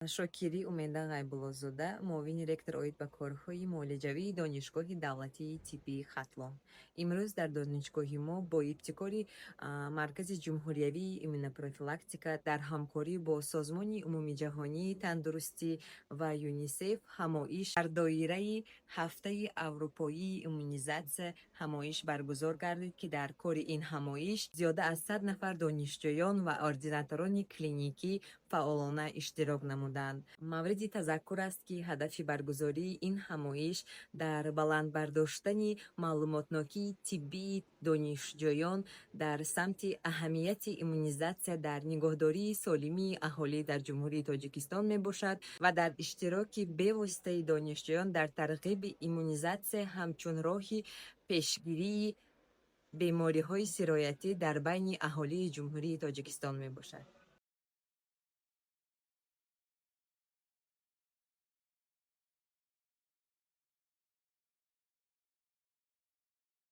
Шокирӣ Умеда Ғайбуллозода, муовини ректор оид ба корҳои муолиҷавии Донишгоҳи давлатии тиббии Хатлон. Имрӯз дар донишгоҳи мо бо ибтикори Маркази ҷумҳуриявии иммунопрофилактика дар ҳамкорӣ бо Созмони умумиҷаҳонии тандурустӣ ва ЮНИСЕФ ҳамоиш дар доираи Ҳафтаи аврупоии иммунизатсия ҳамоиш баргузор гардид, ки дар кори ин ҳамоиш зиёда аз 100 нафар донишҷӯён ва ординаторони клиникӣ фаъолона иштирок намуданд. Мавриди тазаккур аст, ки ҳадафи баргузории ин ҳамоиш дар баланд бардоштани маълумотнокии тиббии донишҷӯён дар самти аҳамияти иммунизатсия дар нигоҳдории солимии аҳолӣ дар Ҷумҳурии Тоҷикистон мебошад ва дар иштироки бевоситаи донишҷӯён дар тарғиби иммунизатсия ҳамчун роҳи пешгирии бемориҳои сироятӣ дар байни аҳолии Ҷумҳурии Тоҷикистон мебошад.